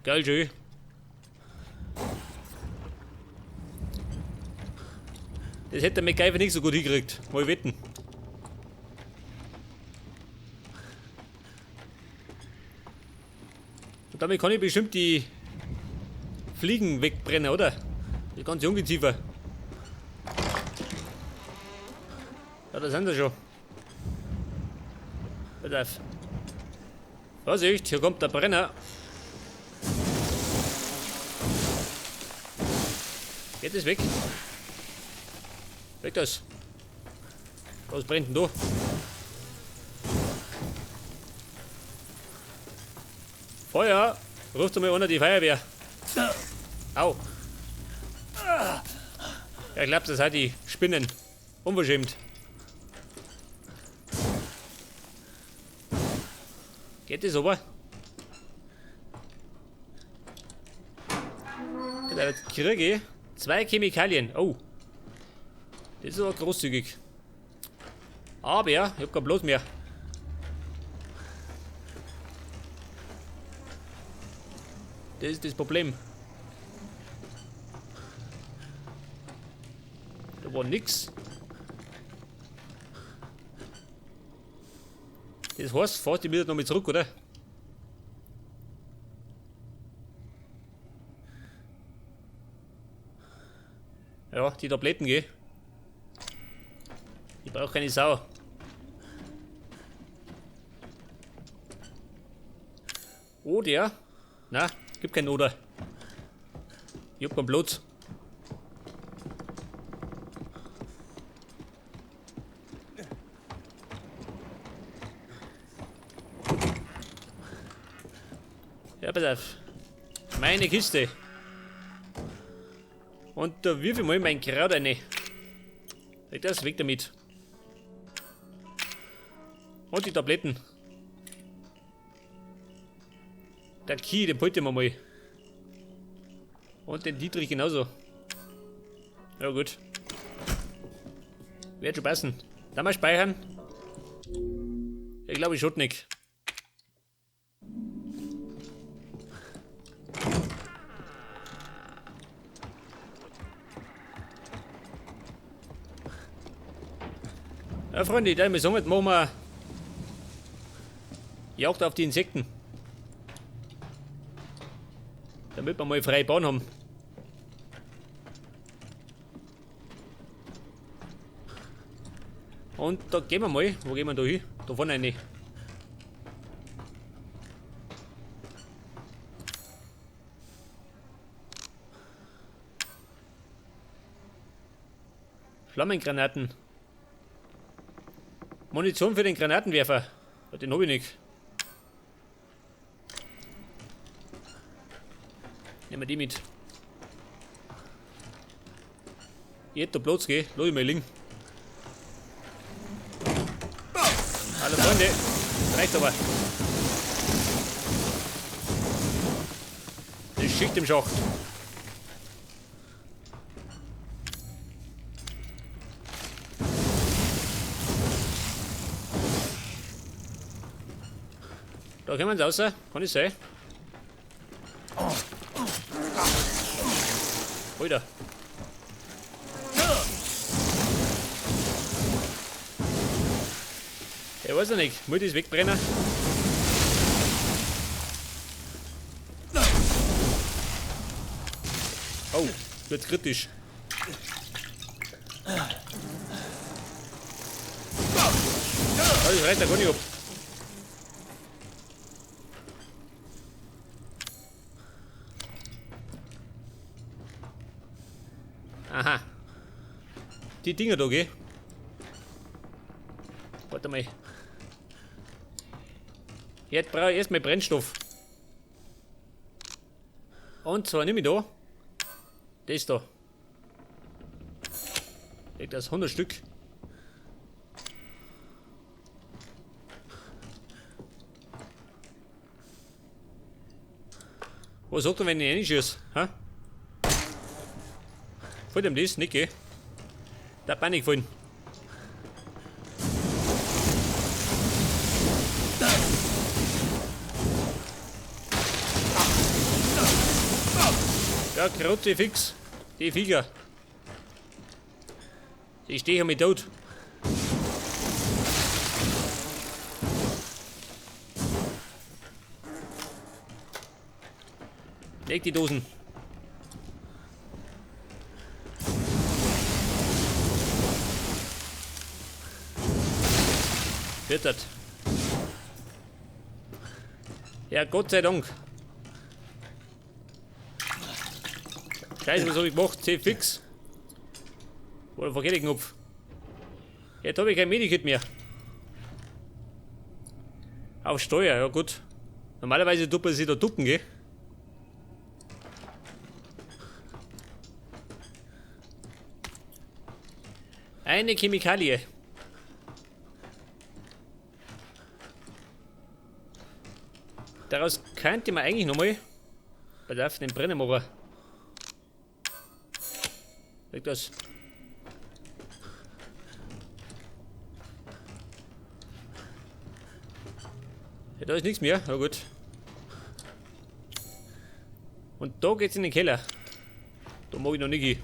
Geil, schön. Das hätte der MacGyver nicht so gut hingekriegt. Mal wetten. Und damit kann ich bestimmt die Fliegen wegbrennen, oder? Die ganze Ungeziefer. Ja, da sind sie schon. Pass auf. Vorsicht, hier kommt der Brenner. Geht es weg? Weg das. Was brennt denn da? Feuer! Ruft mal einer die Feuerwehr. Au. Ja, ich glaub, das sind die Spinnen. Unverschämt. Geht das aber? Jetzt kriege ich 2 Chemikalien. Oh. Das ist aber großzügig. Aber ich hab kein Platz mehr. Das ist das Problem. Da war nix. Das heißt, fährt die wieder nochmal zurück, oder? Ja, die Tabletten, gell? Ich brauch keine Sau. Oh, der? Na, gibt keinen Oder. Ich hab keinen Platz. Ja, pass auf. Meine Kiste. Und da wirf ich mal mein Kraut rein. Weg das, weg damit. Und die Tabletten. Der Key, den behalten wir mal. Und den Dietrich genauso. Ja gut. Wird schon passen. Da mal speichern. Ich glaube, ich schon nicht. Ja, Freunde, ich muss sagen, jetzt machen wir Jagd auf die Insekten. Damit wir mal freie Bahn haben. Und da gehen wir mal. Wo gehen wir da hin? Da vorne rein. Flammengranaten. Munition für den Granatenwerfer. Ja, den hab ich nicht. Nehmen wir die mit. Ich hätte da Platz, gell? Lass ich mal liegen. Hallo Freunde. Reicht aber. Das ist Schicht im Schacht. Da kommen sie raus, kann ich sein? Alter. Ich weiß ja nicht, muss ich das wegbrennen? Oh, wird kritisch. Oh, das reißt ja gar nicht ab. Aha. Die Dinger da, gell? Warte mal. Jetzt brauche ich erstmal Brennstoff. Und zwar nehme ich da. Das da. Leg das 100 Stück. Was sagt er, wenn ich reinschieße? Hä? Fällt ihm das? Nicht, gell? Da Panik fallen. Ja, Kruzifix. Die Viecher. Ich stehe mit tot. Leg die Dosen. Wird. Ja, Gott sei Dank. Scheiße, was habe ich gemacht? C-Fix. Oder verkehrt Knopf. Jetzt habe ich kein Medikit mehr. Auf Steuer, ja gut. Normalerweise tut man sich da ducken, gell? Eine Chemikalie. Daraus könnte man eigentlich nochmal. Pass auf, den Brenner machen. Weg das. Ja, da ist nichts mehr. Na gut. Und da geht's in den Keller. Da mag ich noch nicht hin.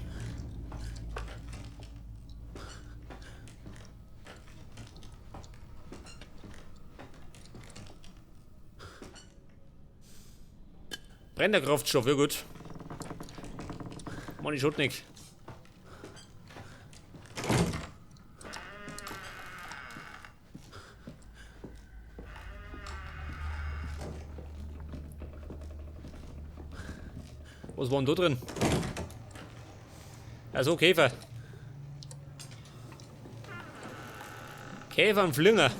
Brennender Kraftstoff, ja gut. Mann, ich schon nicht. Was war denn da drin? Also Käfer. Käfer und Flinger.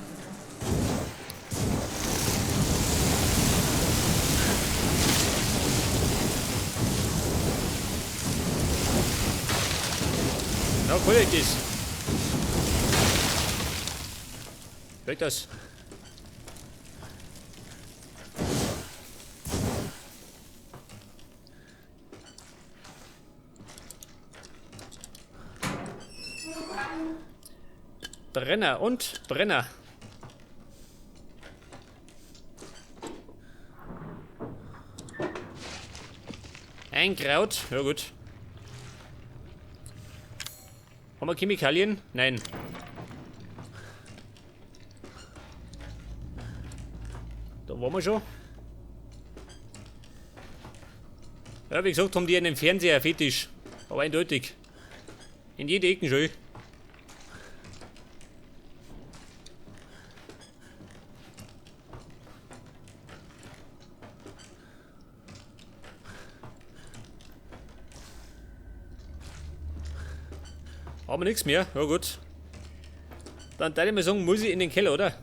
Na, cool ist. Weg das. Brenner und Brenner. Ein Kraut, ja gut. Haben wir Chemikalien? Nein. Da waren wir schon. Ja, wie gesagt, haben die einen Fernseher-Fetisch. Aber eindeutig. In jede Ecke schon. Haben wir nichts mehr? Ja gut. Dann würde ich mal sagen, muss ich in den Keller, oder?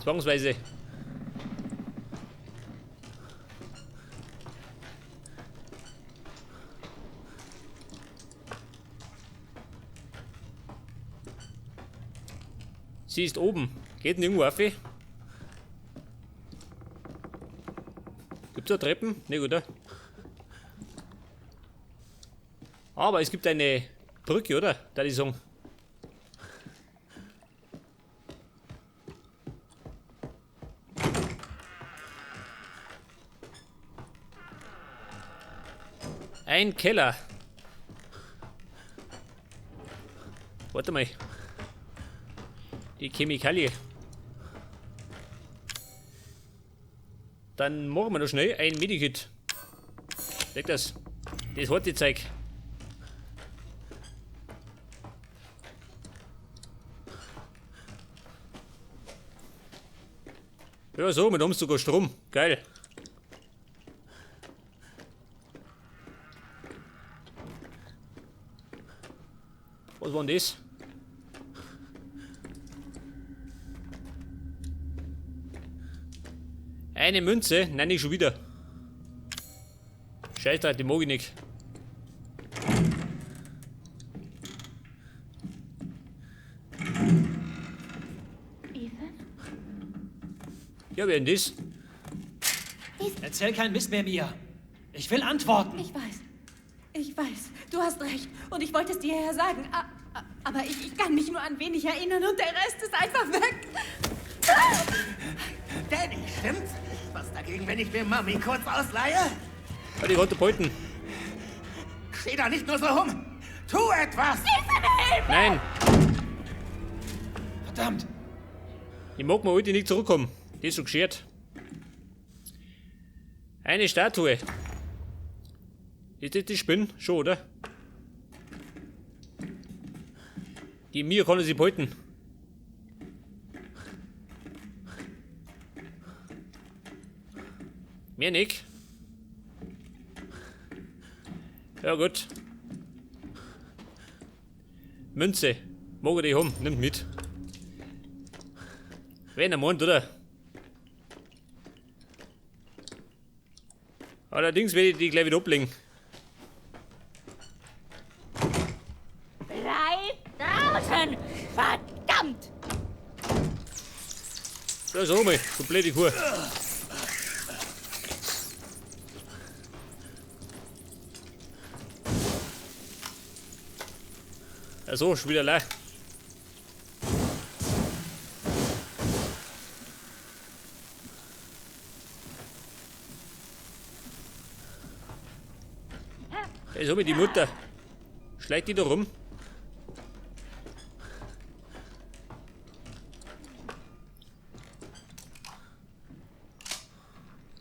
Zwangsweise. Sie ist oben. Geht nirgendwo auf. Gibt's da Treppen? Ne, oder? Aber es gibt eine Brücke, oder? Da die sagen. Ein Keller. Warte mal. Die Chemikalie. Dann machen wir noch schnell ein Medikit. Leg das. Das hat die Zeug. Ja, so, mit uns sogar Strom. Geil. Was war denn das? Eine Münze? Nein, nicht schon wieder. Scheiße, die mag ich nicht. Ethan? Ja, wer denn das? Erzähl keinen Mist mehr, Mia. Ich will antworten. Ich weiß. Ich weiß. Du hast recht. Und ich wollte es dir ja sagen. Aber ich kann mich nur an wenig erinnern und der Rest ist einfach weg. Daddy, stimmt's? Was dagegen, wenn ich mir Mami kurz ausleihe? Die konnte beuten. Steh da nicht nur so rum! Tu etwas! Nein! Verdammt! Ich mag mir heute nicht zurückkommen. Die ist schon geschert. Eine Statue. Ist das die Spinne? Schon, oder? Die Mia konnte sie beuten. Mehr nicht. Ja gut. Münze. Mag ich die haben. Nimmt mit. Wenn er meint, oder? Allerdings werde ich die gleich wieder ablegen. Bleib draußen! Verdammt! Da ist mal, du blöde Kuh. Also, schon wieder allein. Da ist oben die Mutter. Schleicht die da rum?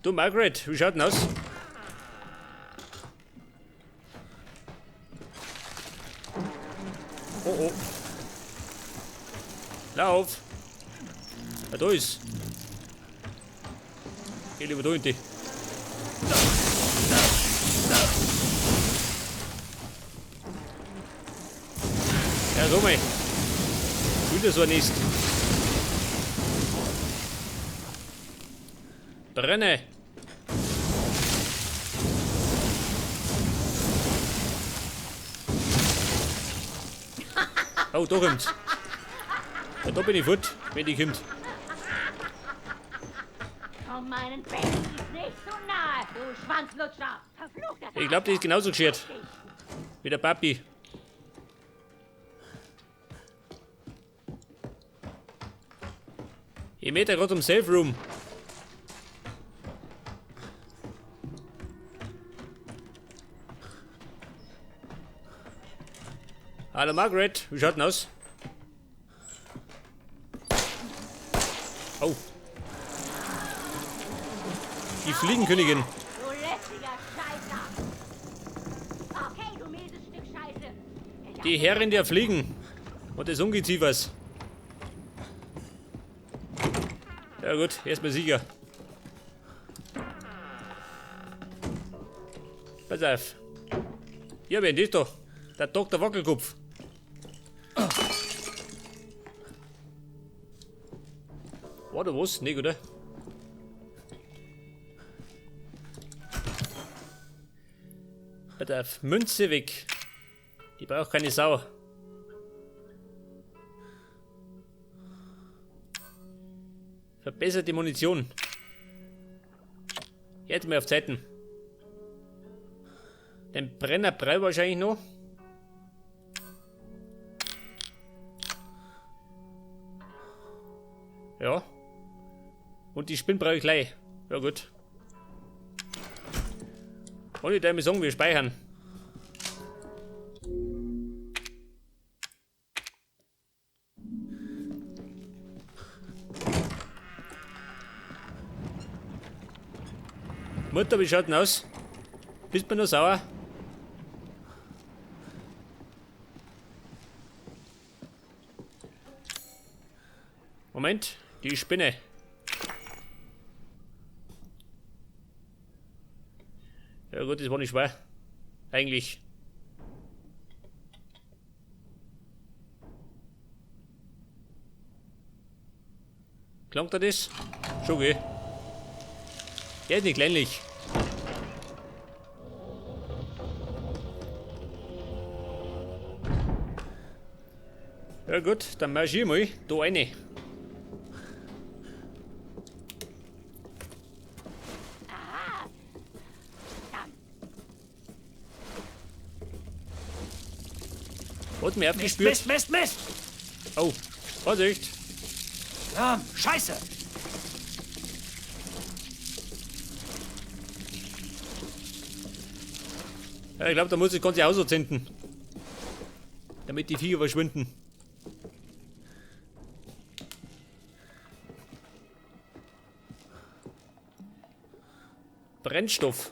Du Margaret, wie schaut denn aus? Oh oh. Lauf! Ah, da ist. Geh lieber da in die. Ja, so mal. Wieder so ein Nest. Brenne! Oh, da kommt's. Ja, da bin ich fort, wenn die kommt. Komm meinen Babys nicht zu nahe, du Schwanzlutscher! Verfluchter! Ich glaube, die ist genauso geschert. Wie der Papi. Ich möchte gerade um Safe Room. Hallo Margaret, wie schaut denn aus? Oh. Die Fliegenkönigin. Du lästiger Scheißer! Okay, du mieses Stück Scheiße! Die Herrin der Fliegen. Und des Ungeziefers. Ja gut, erstmal Sieger. Pass auf. Ja, wer ist das da? Der Dr. Wackelkopf. War da was? Nicht, oder? Pass auf, Münze weg. Die braucht keine Sau. Verbesserte Munition. Jetzt mal auf Zeiten. Den Brennerbrei wahrscheinlich noch. Ja. Und die Spinne brauche ich gleich. Ja gut. Und ich darf mir sagen, wir speichern. Mutter, wie schaut denn aus? Bist du noch sauer? Moment, die Spinne. Ja gut, das war nicht schwer. Eigentlich. Klangt da das? Schon okay. Der ist nicht kleinlich. Ja gut, dann marschier ich mal da rein. Hat mich abgespürt. Mist, Mist, Mist! Oh, Vorsicht! Ah, Scheiße! Ja, ich glaube, da muss ich das ganze Haus anzünden. Damit die Viecher verschwinden. Brennstoff.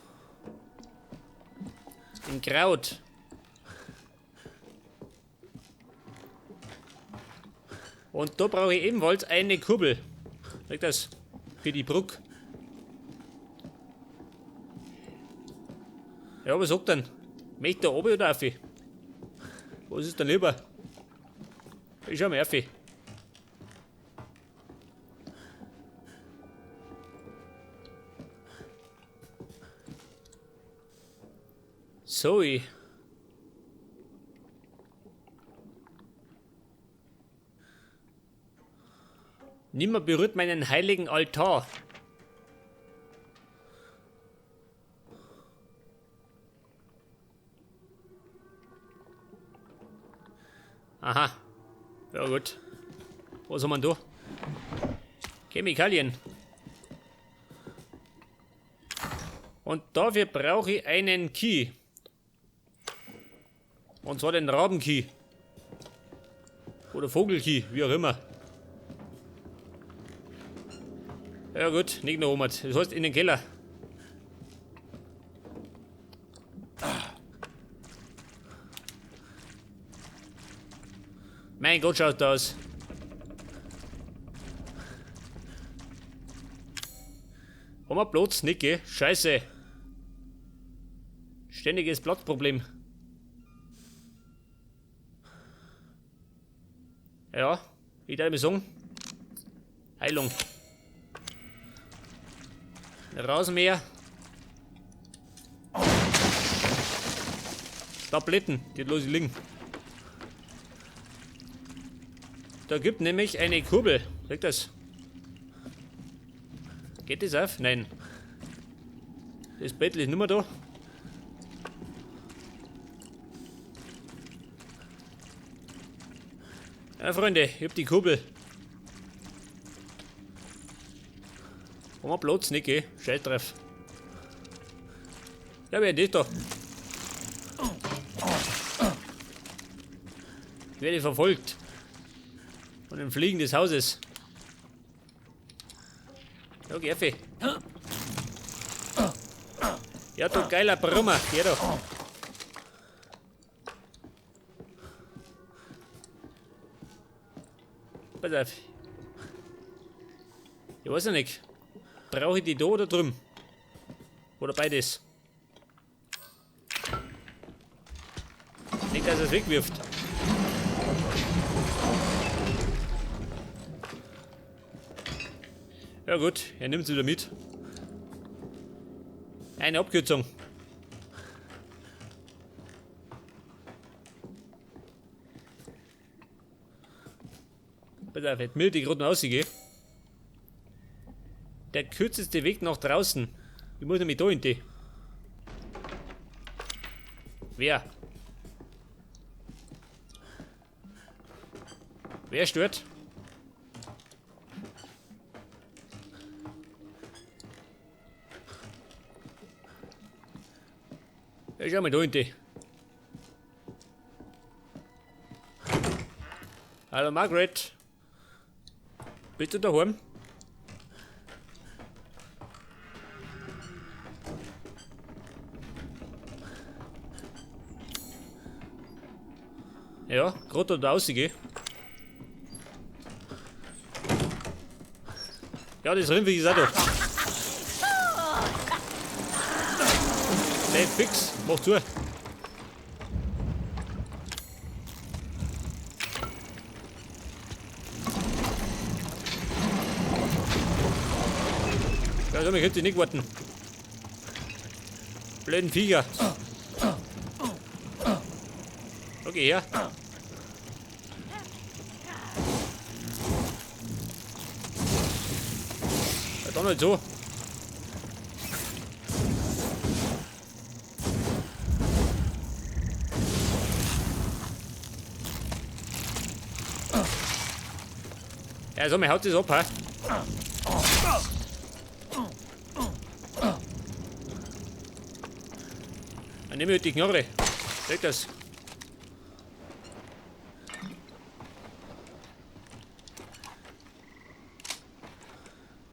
In Kraut. Und da brauche ich ebenfalls eine Kurbel. Sag das. Für die Brücke. Ja, was sagt denn? Möchte da oben oder auf? Was ist denn lieber? Ich schau mal auf. So, ich. Nimmer berührt meinen heiligen Altar. Aha. Ja gut. Was haben wir denn da? Chemikalien. Und dafür brauche ich einen Key. Und zwar den Rabenkey. Oder Vogelkey, wie auch immer. Ja gut, nicht noch oben. Das heißt in den Keller. Mein Gott, schaut das aus. Haben wir Platz? Nicht, gell? Scheiße. Ständiges Platzproblem. Ja, ich darf mir sagen. Heilung. Rasenmäher. Tabletten, die lasse ich liegen. Da gibt nämlich eine Kurbel. Seht das? Geht das auf? Nein. Das Bett ist nicht mehr da. Ja, Freunde, ich hab die Kurbel. Haben wir Platz nicht, gell? Scheiß drauf. Ja, wer ist das da? Ich werde verfolgt. Von den Fliegen des Hauses. Ja, geh, Effi. Ja, du geiler Brummer. Geh doch. Pass auf. Ich weiß ja nicht. Brauche ich die da oder drüben? Oder beides? Nicht, dass er es wegwirft. Ja gut, er nimmt es wieder mit. Eine Abkürzung. Pass auf, hätte mir die gerade noch rausgehen. Der kürzeste Weg nach draußen. Ich muss nämlich da hin. Die. Wer? Wer stört? Ja, schau mal da hinten. Hallo Margaret. Bist du daheim? Ja, gerade da rausgehen. Ja, das Rindviech ist auch da. Hey, fix, mach zu. Ja, so, wir können nicht warten. Blöden Viecher. Okay, her. Ja, dann halt so. Ja, so, mir haut das ab, hä? Dann nehme ich die Knarre. Weg das.